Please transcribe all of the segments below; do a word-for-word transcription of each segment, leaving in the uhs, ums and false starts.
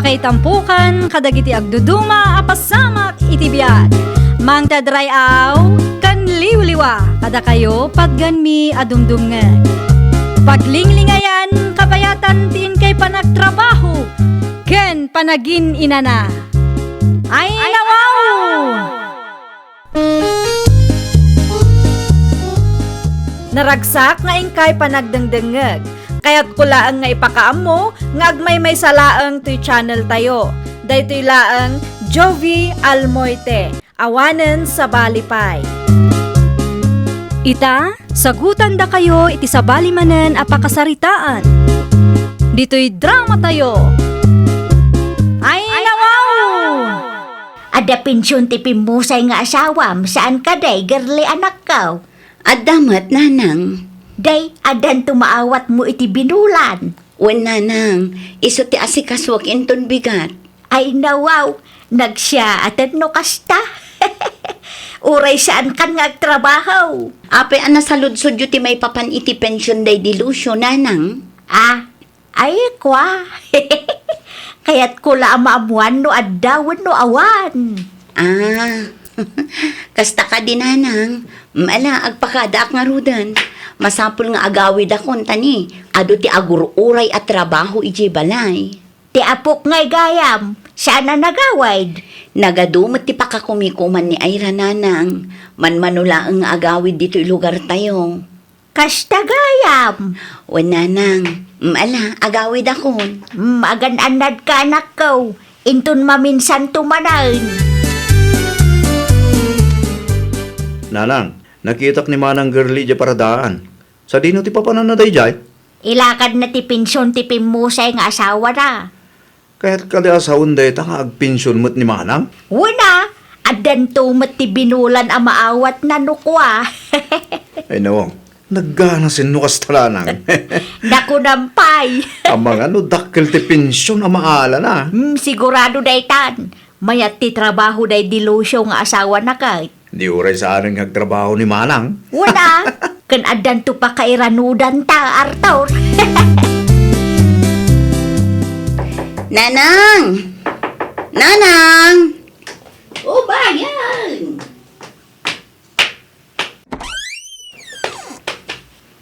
Ay tampukan kadagiti agduduma a pasamak iti biag. Mangted ray-aw ken liwliwa kadakayo patgenmi a dumdumngeg. Paglinglingayan, kabayatan ti inkay panagtrabaho ken panagin-inana. Ay, nawaw! Naragsak nga inkay panagdengdengngeg. Kayatko laeng nga ipakaammo nga agmaymaysa laeng toy channel tayo. Daytoy laeng Jovie Almoite, awanen sabali pay. Ita, sagutandakayo iti sabali manen a pakasaritaan. Ditoy drama tayo. Ay, nawaw! Adda pension ti pimmusay nga asawam, saan kadi, Girlie, anakko? Adda met, nanang. Day, addanto maawatmo iti binulan? Wen, nanang, isu ti asikasuak inton bigat. Ay, nawaw, nagsiyaaten no kasta. Uray saankan nga agtrabaho. Apay a nasaludsodyo ti maipapan iti pension daydi Lucio, nanang? Ah, Ay, kua. Kayatko la a maammuan no adda wenno awan. Ah, kasta kadi, nanang. Ala, agpakadaak ngaruden. Masapul nga agawidakon, ta ni, adu ti agur-uray a trabaho idiay balay. Ti apok ngay gayam, saan a nagawid? Nagadu met ti pakakumikuman ni Ira, nanang. Manmano laeng nga agawid ditoy lugartayo. Kasta gayam. Wen, nanang. Mm, ala, agawidakon. Mm, agan-annadka, anakko. Inton maminsanto manen. Nanang, nakitak ni Manang Girlie idiay paradaan. Sadino ti papananna daydiay? Ilakadna ti pension ti pimmusay nga asawana. Kayat kadi a sawen dayta nga agpension met ni Manang? Wen a, addanto met ti binulan a maawatna no kua. Ay, nawaw, nagganasen no kasta, nanang. Nakunam pay. Amangan no dakkel ti pension a maalana. Hmm, sigurado daytan. Mayat ti trabaho daydi Lucio nga asawana ket. Di uray saanen nga agtrabaho ni Manang. Wen a, ken addanto pakairanudanta, Arthur. Nanang! Nanang! O, bayan!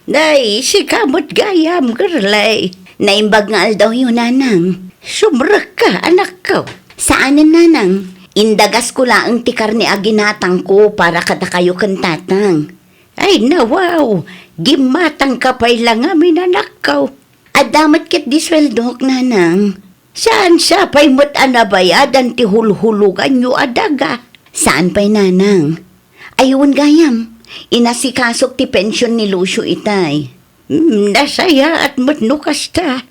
Day, sika met gayam, Girlie. Naimbag nga aldawyo, nanang. Sumrekka, anakko. Saanen, nanang. Indagasko laeng ti karne a ginatangko para kadakayo ken tatang. Ay, nawaw, gimmatangka pay la ngamin, anakko. Adda met ketdi sueldok, nanang. Saan sa pay met a nabayadan ti hulhuloganyo a daga? Saan pay, nanang. Ay, wen gayam, inasikasok ti pension ni Lucio itay. Hmm, nasayaat met no kasta.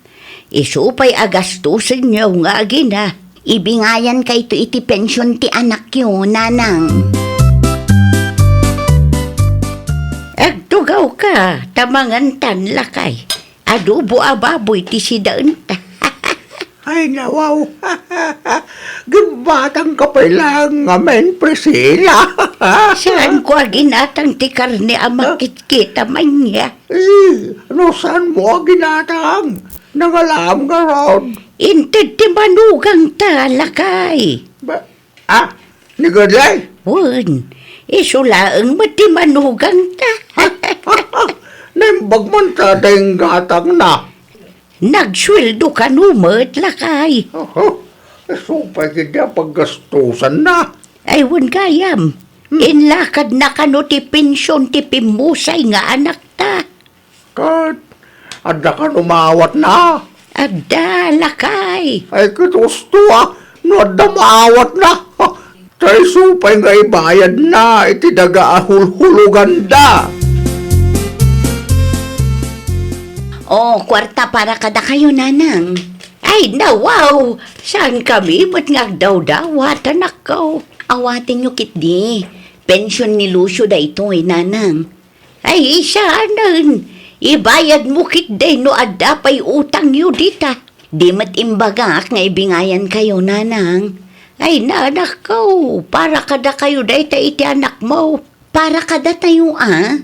Isu pay a gastusenyo nga agina. Ibingayan kayto iti pension ti anakyo, nanang. Agtugawka, ta mangantan, lakay. Adobo a baboy ti sidaenta. Ay, nawaw. Gimmatangka pay laeng ngamin, Priscilla. Saanko a ginatang ti karne a makitkita man ya. Eh, no saanmo a ginatang? Nangalaam ngarud. Inted ti manugangta, lakay. Ba, Ah, ni Girlie? Wen, isu laeng met ti manugangta. Naimbag man ta dayng gatangna. Nagsueldo kano met, lakay. Oho, isu pay ketdi a paggastusanna. Ay, wen gayam. Hmm. Inlakadna kano ti pension ti pimmusay nga anakta. Ket adda kano maawatna? Adda, lakay. Ay, ket usto a, no adda maawatna. Ta isu pay nga ibayadna iti daga a hulhuloganda. O, kuarta para kadakayo, nanang. Ay, nawaw! Saankami met nga agdawdawat, anakko. Awatenyo ketdi. Pension ni Lucio daytoy, nanang. Ay, saanen, ibayadmo ketdi no adda pay utangyo dita. Di met imbagak nga ibingayankayo, nanang. Ay, nanakko, para kadakayo dayta iti anakmo. Para kadatayo a?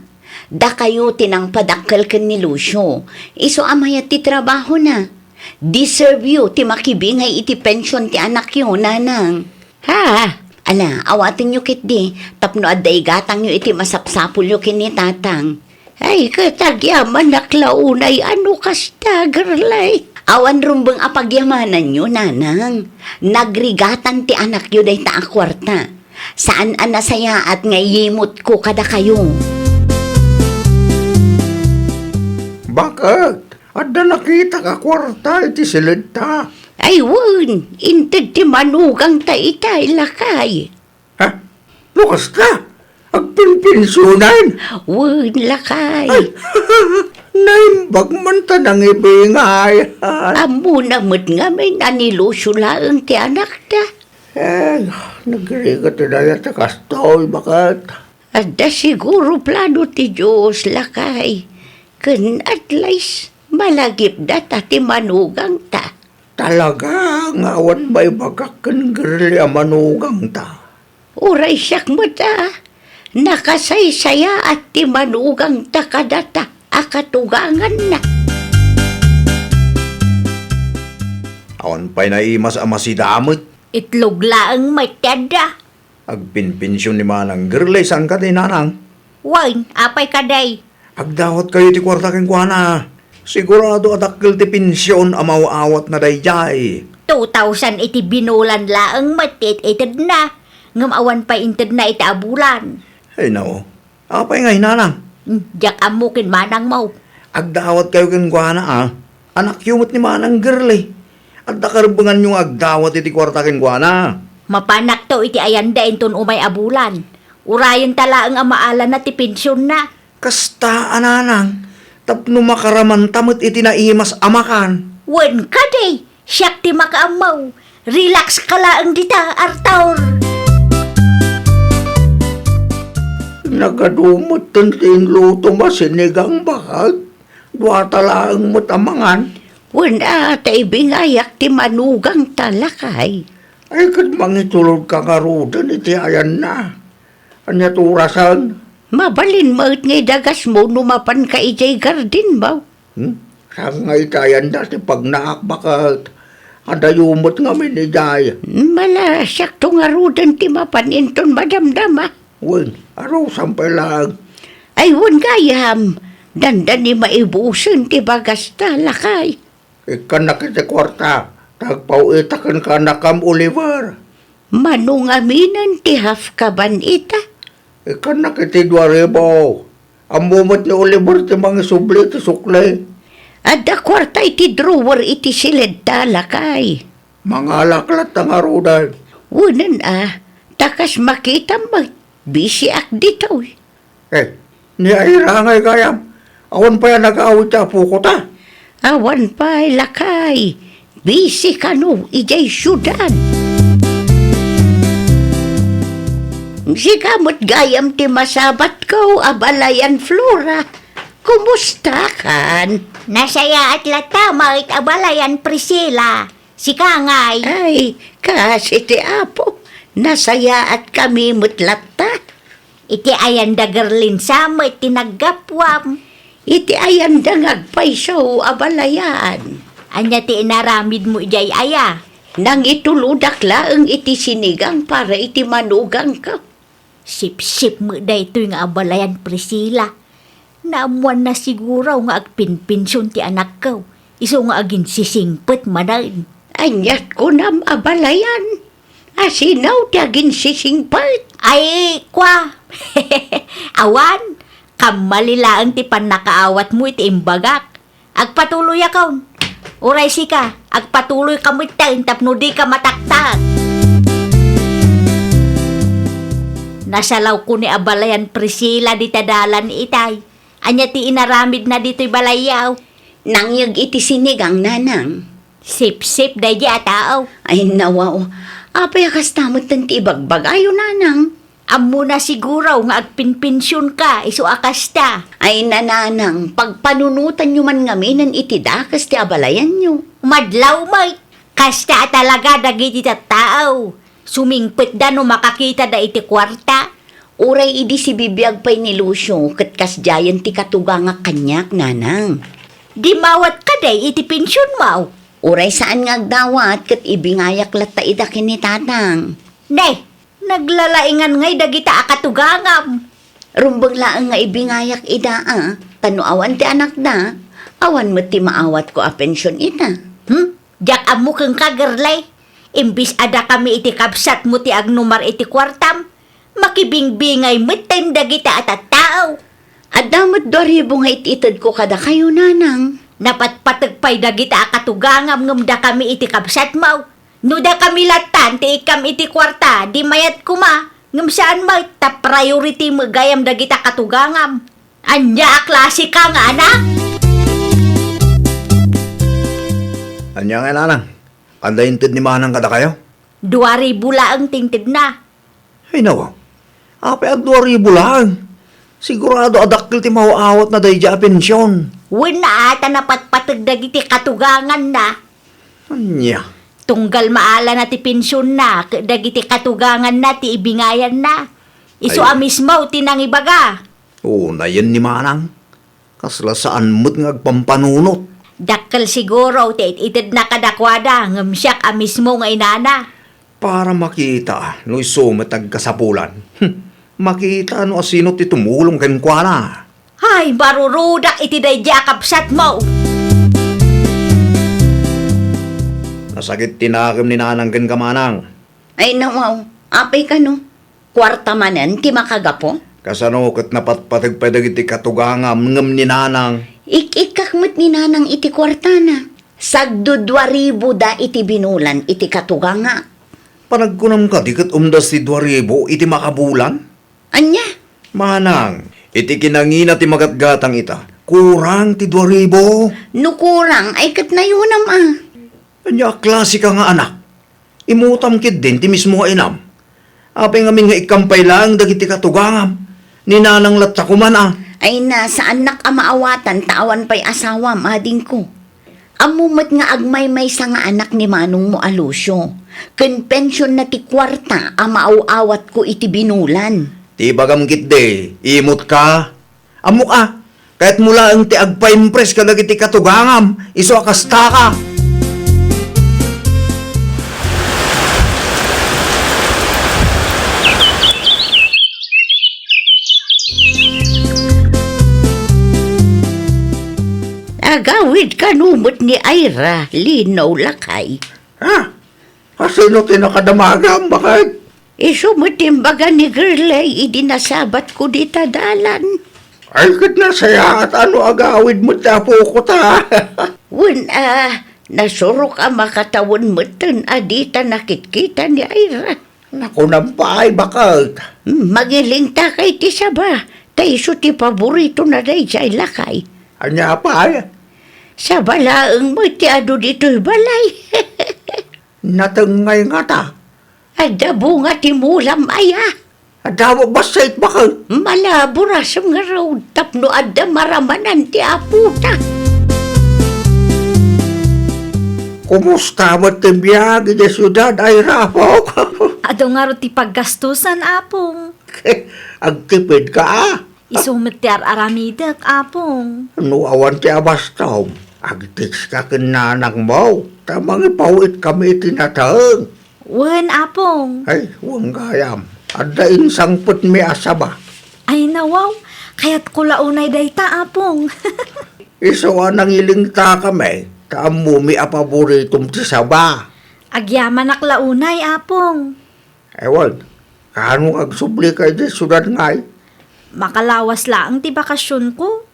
Dakayo ti nangpadakkel ken ni Lucio. Isu a mayat ti trabahona. Deserve yo ti makibingay iti pension ti anakyo, nanang. Ha? Ala, awatenyo ketdi, tapno adda igatangyo iti masapsapulyo ken ni tatang. Ay, ket agyamanak la unay a no kasta, girl, ay. Awan rumbeng a pagyamananyo, nanang. Nagrigatan ti anakyo dayta a kuarta. Saan a nasayaat nga iyimutko kadakayo. Bakit? Adda nakitak a kuarta iti siledta? Ay, wen, inted ti manugangta itay, lakay. Ha? No kasta, agpinpensionan? Wen, lakay. Ay, naimbag man ta nangibingay. Ammona met ngamin a ni Lucio laeng ti anakda. Eh, nagrigat ti dayta kastoy, baket. Adda siguro plano ti Dios, lakay. Ken at least, malagipda ta ti manugangta. Talaga nga awan maibagak ken girl a manugangta. Uray siak met a, nakasaysayaat ti manugangta kadata a katuganganna. Awan pay naimas a masidamet. Itlog laeng met ti adda. Agpinpension ni Manang Girlay, saan kadi, nanang? Wen, apay kadi? Agdawatkayo ti kuarta kenkuana. Sigurado a dakkel ti pension a maaw-awatna daydiay. Two thousand iti binulan laeng met ti it-itedna, ngem awan pay intedna iti a bulan. Ay, nao. Apay ngay, nanang? Hmm, diak ammo ken manangmo. Agdawatkayo kenkuana, a. Anakyo met ni Manang Girly. Adda karebbenganyo nga agdawat iti kuarta kenkuana. Mapanakto iti ayanda inton umay a bulan. Urayenta laeng a maalana ti pensionna. Kasta a, nanang, tapno makaramanta met iti naimas a makan. Wen kadi, siak ti makaammo. Relax ka laeng dita, Arthur. Nagadu metten ti inlutom a sinigang, baket. Duata laeng met a mangan. Wen a, ta ibingayak ti manugangta, lakay. Ay, ket mangitulodka ngaruden iti ayanna. Ania ti orasen? Mabalin met nga idagasmo no mapanka idiay gardenmo. Hmm? Saan nga iti ayanda ti pagnaak, baket? Adayo met ngamin idiay. Mala, siakto ngaruden ti mapan inton madamdama. Wen, arusan pay laeng. Ay, wen gayam, dandani maibusen ti bagasta, lakay. Ikkannak iti kuarta, ta agpaw-ita kenka, anakam Oliver. Mano ngaminen ti half kaban ita? Ikkannak iti dua ribu. Ammo met ni Oliver ti mangisubli iti sukli. Adda kuarta iti drawer iti siledta, lakay. Mangalak latta ngaruden. Wenen a, ta kas makitam met, bisiak ditoy. Eh, ni Aira ngay gayam, awan pay a nag-awid ti apoko ta? Awan pay, lakay. Bisi kano idiay siudad. Sika met gayam ti masabatko, abalayan Flora. Kumusta kan? Nasayaat latta met, abalayan Priscilla. Sika ngay? Ay, kas iti Apo, nasayaat kami met latta. Iti ayan da Gerlin sa met ti naggapuam. Iti ayan da nga agpayso, abalayan. Ania ti inaramidmo idiay aya? Nangitulodak laeng iti sinigang para iti manugangko. Sipsip met daytoy nga abalayan, Priscilla. Naammoanna siguro nga agpinpension ti anakko, isu nga aginsisingpet manen. Aniat kunam, abalayan? Asino ti aginsisingpet? Ay, kua. Awan, kammali laeng ti pannakaawatmo iti imbagak. Agpatuloyakon. Uray sika, agpatuloyka metten tapno dika mataktak. Nasalawko ni abalayan Priscilla dita dalan itay. Ania ti inaramidna ditoy balayyo? Nangyeg iti sinigang, nanang. Sipsip daydi a tao. Ay, nawaw. Apay a kasta metten ti ibagbagayo, nanang? Ammona siguro nga agpinpensionka, isu a kasta. Ay, nanang, pagpanunotanyo man ngaminen iti dakes ti abalayanyo. Madlaw met, kasta a talaga dagiti tattao. Sumingpetda no makakitada iti kuarta. Uray idi sibibiag pay ni Lucio, ket kasdiayen ti katugangak kaniak, nanang. Dimawat kadi iti pensionmo? Uray saan nga agdawat ket ibingayak latta ida ken ni tatang. Ne, naglalaingan ngay dagita a katugangam. Rumbeng laeng nga ibingayak ida a, ta no awan ti anakda, awan met ti maawatko a pension ita. Hmm? Diak ammo kenka, girlay. Imbis a dakami iti kabsatmo ti agnumar iti kuartam, makibingbingay metten dagita a tattao. Adda met dua ribu nga it-itedko kadakayo, nanang. Napatpateg pay dagita a katugangam ngem dakami iti kabsatmo. No dakami lattan ti ikkam iti kuarta, di mayat koma, ngem saan met ta priority met gayam dagita katugangam. Ania a klase ka nga anak? Ania nga, nanang? Adda inted ni manang kadakayo? Dua ribu laeng ti intedna. Ay, nawa. Apay a dua ribu laeng? Sigurado a dakkel ti maaw-awatna daydiay a pension. Wen a, ta napatpateg dagiti katuganganna. Ania? Tunggal maalana ti pensionna ket dagiti katuganganna ti ibingayanna. Isu Ay. a mismo ti nangibaga. Unayen ni manang. Kasla saan met nga agpampanunot. Dakkel siguro ti it-itedna kadakuada ngem siak a mismo nga inana. Para makita no isu met agkasapulan. Hm, makita no asino ti tumulong kenkuana. Ay, marurudak iti daydiay a kabsatmo. Nasakit ti nakem ni nanang kenka, manang. Ay, nawaw. Apay kano? Kuarta manen ti makagapu? Kasano ket napatpateg pay dagiti katugangam ngem ni nanang? Ik-ikkak met ni nanang iti kuartana. Sagdudua ribu da iti binulan iti katugangak. Panagkunam kadi ket umdas ti dua ribu iti makabulan? Ania? Manang, iti kinangina ti magatgatang ita, kurang ti dua ribu. No kurang, ay ket nayunam a. Ania a klase ka nga anak? Imutam ketdin ti mismo nga inam. Apay ngamin nga ikkam pay laeng dagiti katugangam? Ni nanang latta koman a. Ay na, saannak a maawatan ta awan pay asawam, adingko. Ammo met nga agmaymaysa nga anak ni manongmo a Lucio, ken pensionna ti kuarta a maaw-awatko iti binulan. Ti ibagam ketdi, imut ka? Ammok a, kayatmo laeng ti agpaimpres kadagiti katugangam, isu a kasta ka. Agawid kano met ni Ira, Lino, lakay. Ha? Asino ti nakadamagam, baket? Isu met ti imbaga ni Girlay idi nasabatko dita dalan. Ay, ket nasayaat a no agawid met ti apoko ta. Wen a, nasurok a makatawen metten a dita nakitkita ni Ira. Nakunam pay, baket. Mangilingta kay ti saba, ta isu ti paboritona daydiay lakay. Ania pay? Saba laeng met ti adu ditoy balay. Natengngay ngata. Adda bunga ti mulam aya. Adda bassit, baket. Malaburasem ngarud tapno adda maramanan ti apota. Kumusta met ti biag idiay siudad, Ira, apok? Adu ngarud ti paggastusan, apong. Agtipid ka, a? Isu met ti ar-aramidek, apong. No awan ti abastom, agtext ka ken nanangmo, ta mangipaw-itkami iti nateng. Wen, apong. Ay, wen gayam. Adda insangpetmi a saba. Ay, nawaw. Kayatko la unay dayta, apong. Isu a nangilingtakami, ta ammomi a paboritom ti saba. Agyamanak la unay, apong. Ewan, kano nga agsubli ka idiay siudad ngay? Makalawas laeng ti bakasionko.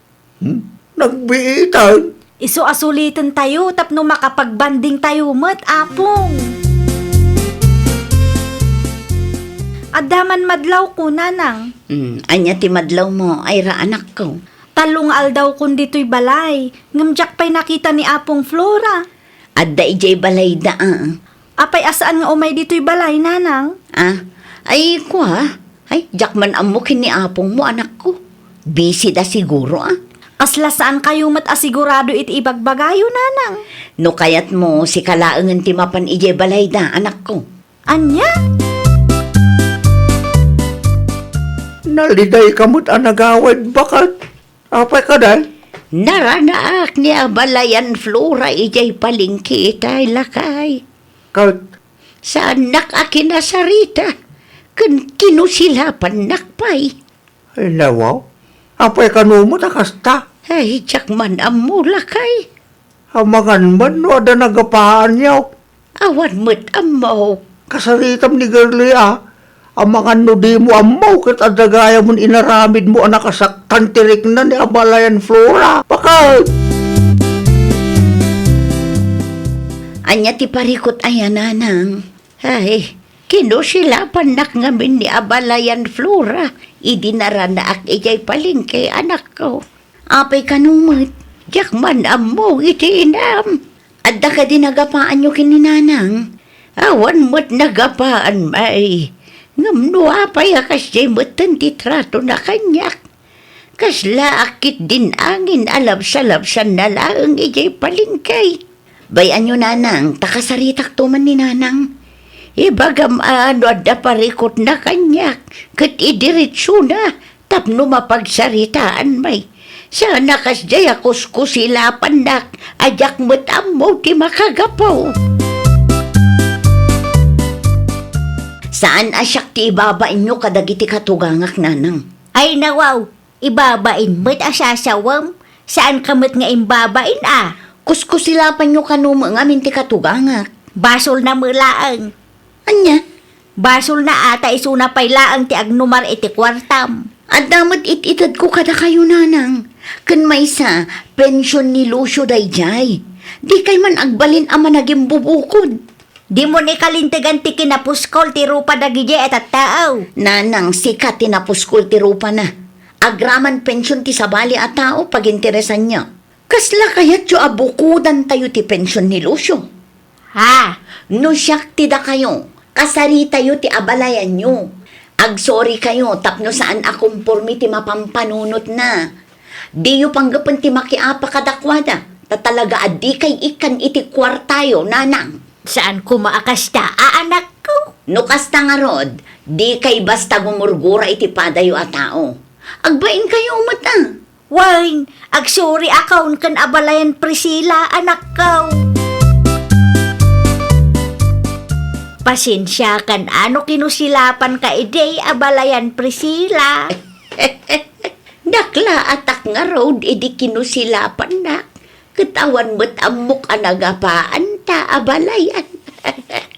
Hmm? Nagbiitan? Isu a suliten tayo tapno makapagbanding tayo met, apong. Adda man madlawko, nanang. Hmm, ania ti madlawmo, Ira, anakko? Tallo nga aldawkon ditoy balay, ngem diak pay nakita ni Apong Flora. Adda idiay balayda, a. Apay a saan nga umay ditoy balay, nanang? Ah, ay, kua. Ay, diak man ammo ken ni apongmo, anakko. Busy da siguro, a. Kasla saan kayo met a sigurado iti ibagbagayo, nanang. No kayatmo, sika laengen ti mapan idiay balayda, anakko. Ania? Naliday ka met a nagawid, baket. Apay kadi? Naranaak ni abalayan Flora idiay palengke itay, lakay. Ket? Saannak a kinasarita, ken kinusilapannak pay. Ay, nawaw. Apay kano met a kasta? Ay, diak man ammo, lakay. Amangan man no adda nagapaanyo. Awan met ammo. Kasaritam ni Girlie, a. Amangan no dimo ammo ket adda gayamon inaramidmo a nakasaktan ti rikna ni abalayan Flora. Bakit? Ania ti parikut aya, nanang? Ay, kinusilapannak ngamin ni abalayan Flora idi naranaak idiay palengke, anakko. Apay kano met, diak man ammo iti inam. Adda kadi nagapaanyo ken ni nanang? Awan met nagapaan, may. Ngem no apay a kasdiay metten ti tratona kaniak? Kaslaak ketdin angin a labsalabsanna laeng idiay palengke. Bay-anyo, nanang, ta kasaritakto man ni nanang. Ibagam a no adda parikutna kaniak, ket idiretsona tapno mapagsaritaan, may. Saan a kasdiay a kuskusilapannak a diak met ammo ti makagapu. Saan a siak ti ibabainyo kadagiti katugangak, nanang. Ay, nawaw, ibabain met a sasawem, saanka met nga imbabain a. Kuskusilapanyo kano met ngamin ti katugangak. Basolna met laeng. Ania? Basolna a ta isuna pay laeng ti agnumar iti kuartam. Adda met it-itedko kadakayo, nanang. Ken maysa, pension ni Lucio daydiay. Dikay man agbalin a managimbubukod. Dimon ikalintegan ti kinapuskol ti rupa dagidiay a tattao. Nanang, sika ti napuskol ti rupana. Agraman pension ti sabali a tao, paginteresanyo. Kasla kayatyo a bukodantayo ti pension ni Lucio? Ha? No siak ti dakayo, kasaritayo ti abalayanyo. Agsorikayo tapno saan a komporme ti mapampanunotna. Diyo panggepen ti makiapa kadakuada, ta talaga a dikay ikkan iti kuartayo, nanang. Saan koma a kasta, a anakko. No kasta ngarud, dikay basta gumurgura iti padayo a tao. Agbainkayo met a. Wen, agsoriakon ken abalayan Priscilla, anakko. Pasensiakan a no kinusilapanka idi, abalayan Priscilla. Naklaatak ngarud idi kinusilapannak, ket awan met ammok a nagapaanta, abalayan.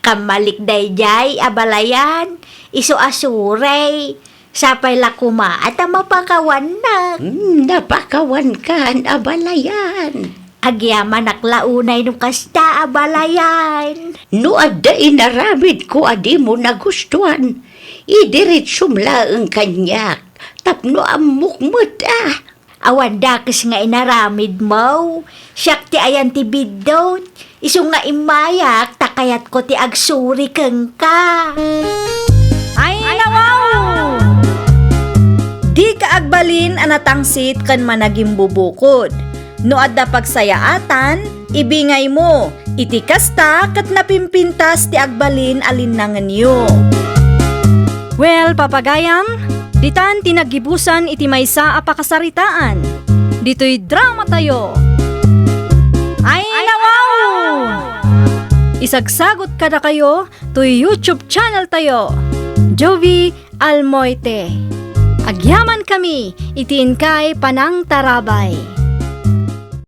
Kammalik daydiay, abalayan, isu a sorry. Sapay la koma a ta mapakawannak. Hmm, napakawankan, abalayan. Agyamanak la unay no kasta, abalayan. No adda inaramidko a dimo nagustuan, idiretsom laeng kaniak tapno ammok met a. Awan dakes nga inaramidmo. Siak ti ayan ti biddut. Isu nga immayak ta kayatko ti agsuri kenka. Ay, nawaw! Dika agbalin a natangsit ken managimbubukod. No adda pagsayaatan, ibingaymo. Iti kasta, ket napimpintas ti agbalin a linnangenyo. Well, papagayam, ditan ti naggibusan iti maysa a pakasaritaan. Ditoy dramatayo. Ay, nawaw! Isagsagot kadakayo toy YouTube channel tayo, Jovie Almoite. Agyamankami iti inkay panangtarabay.